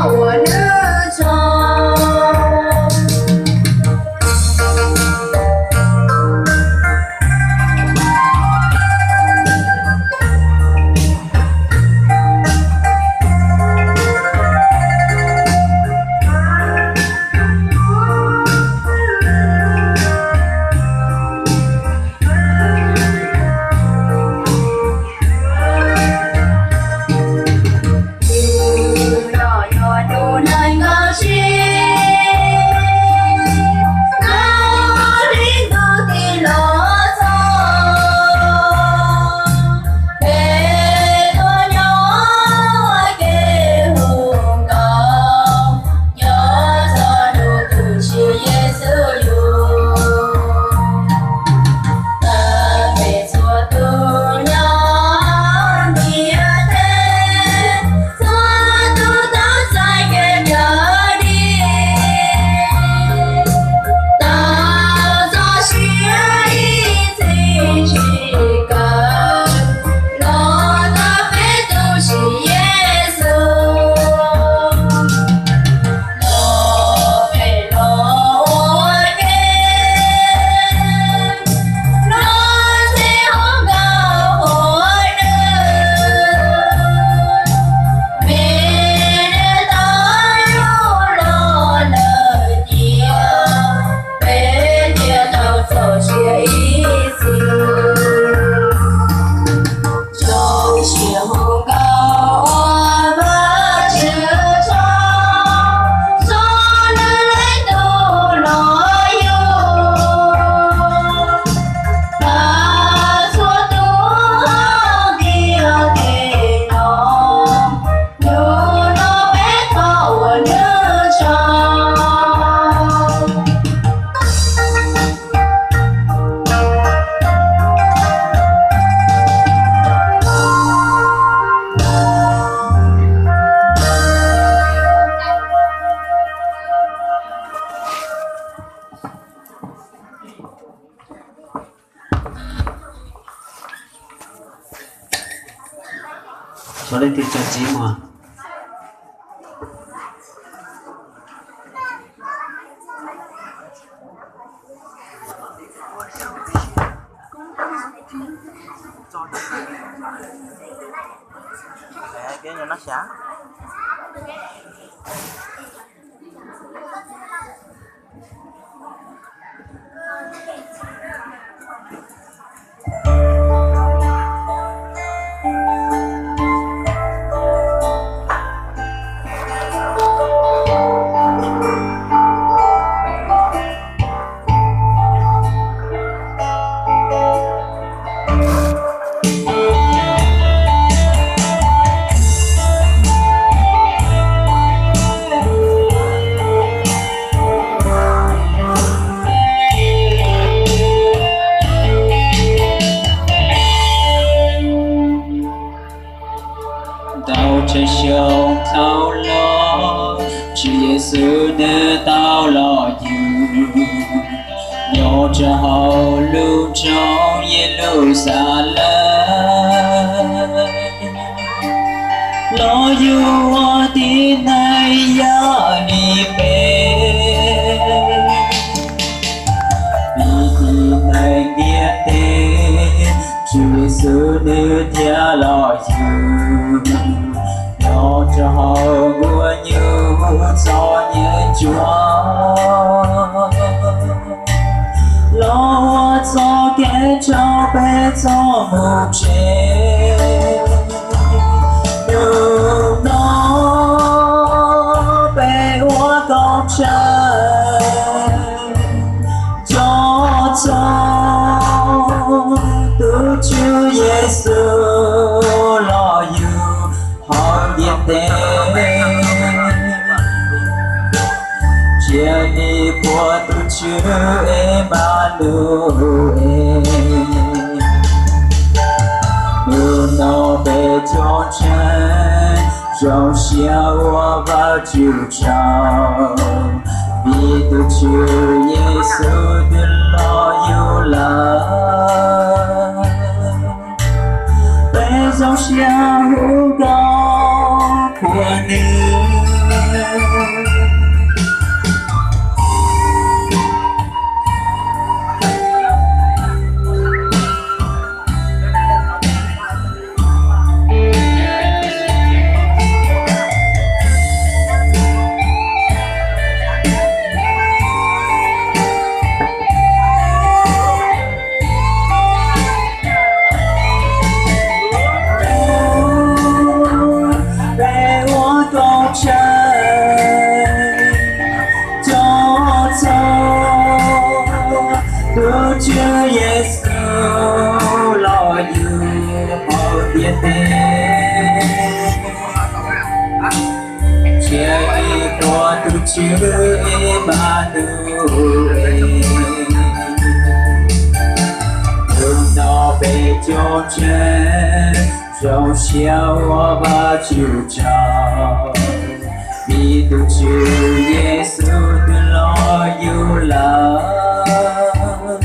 ua nws tso. Xyov leej twg tso txiv mus. Ntau tsev xyoo dhau los, Tswv Yexus nws tau los yug nyob rau hauv lub nroog Yeluxalees, los yug ua tib neeg yog nim peb. Vim tib neeg ntiaj teb, Tswv Yexus nws thiaj los yug nyob rau hauv nkuaj nyuj txom nyem ntsuav, los ua txoj kev rau peb txoj mus tsev. Hnub no peb ua koob tsheej nco txog tus Tswv Yexus los yug hauv ntiaj teb. Cia li qhuas tus Tswv Emanuel. Hnub no peb coob ntseeg zoo siab ua Vajtswv tsaug, vim tus Tswv Yexus twb los yug lawm. Peb zoo siab hu nkauj qhuas nws. Peb ua koob tsheej rau txhua tus, Tswv Yexus los yug hauv ntiaj teb. Cia li tuav tus Tswv Emanues, hnub no peb coob tsheej zoo siab ua Vajtswv tsaug, vim tus Tswv Yexus twb los yug lawm.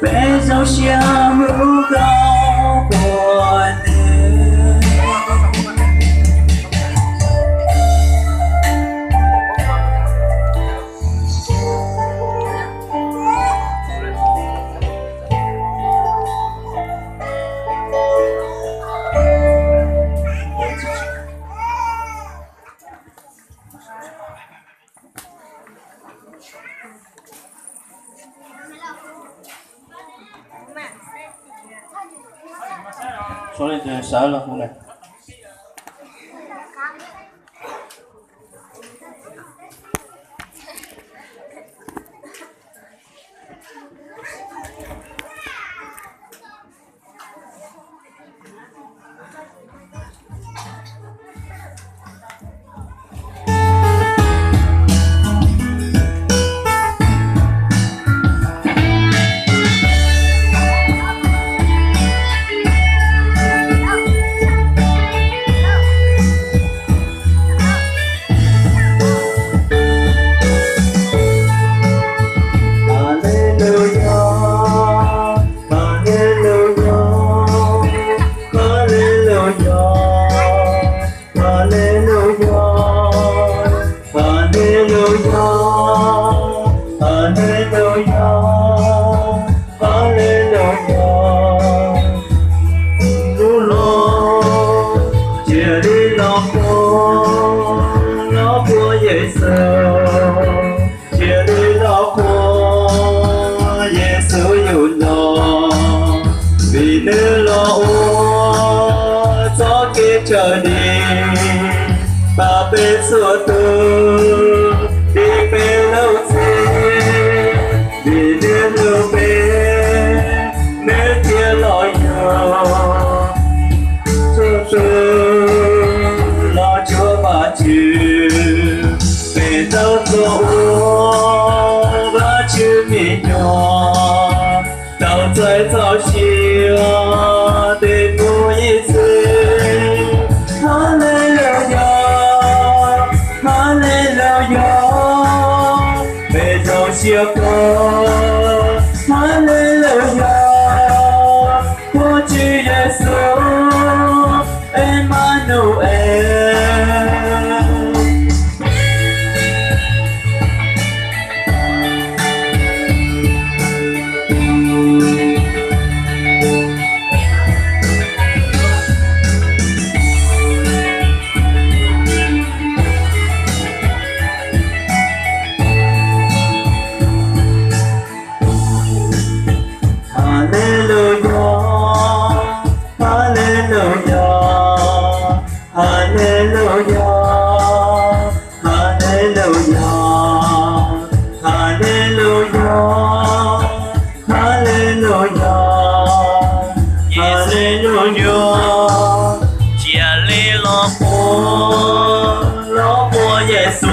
Peb zoo siab hu nkauj quas nws. Sawv los hu na. Haleluyas, haleluyas, haleluyas, haleluyas, haleluyas, haleluyas, haleluyas. Hnub no cia li los qhuas, los qhuas Yexus. Cia li los qhuas Yexus yug los, vim nws los ua txoj kev raws li pab peb txhua tus, dim peb lub txim. Vim nws hlub peb, nws thiaj los yug txhua tus los cuag Vajtswv. Peb tau tuaj ua Vajtswv me nyuam, tau txais txoj sia tej hnub ib txhis. Haleluyas, haleluyas, peb zoo siab kawg. Haleluyas, ua Tswv Yexus Emanues. Haleluyas, haleluyas, haleluyas, haleluyas, haleluyas, haleluyas, haleluyas. Cia li los qhuas, los qhuas Yexus.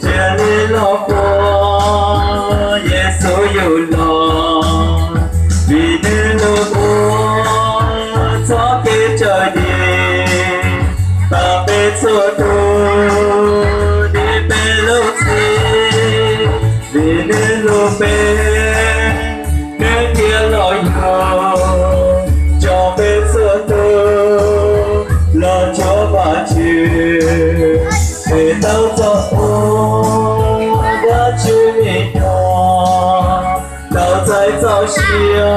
Cia li los qhuas Yexus yug los, vim nws los ua txoj kev raws li pab peb txhua tus, dim peb lub txim. Vim nws hlub peb, nws thiaj los yug, coj peb txhua tus los cuag Vajtswv. Nws tau txo ua Vajtswv me nyuam, tau txais txoj sia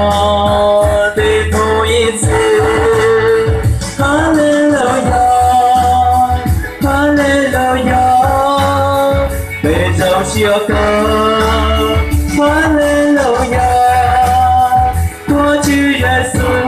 ntev dhau ib txhis. Haleluyas, haleluyas, peb zoo siab kawg. Haleluyas, Vajtswv Yexus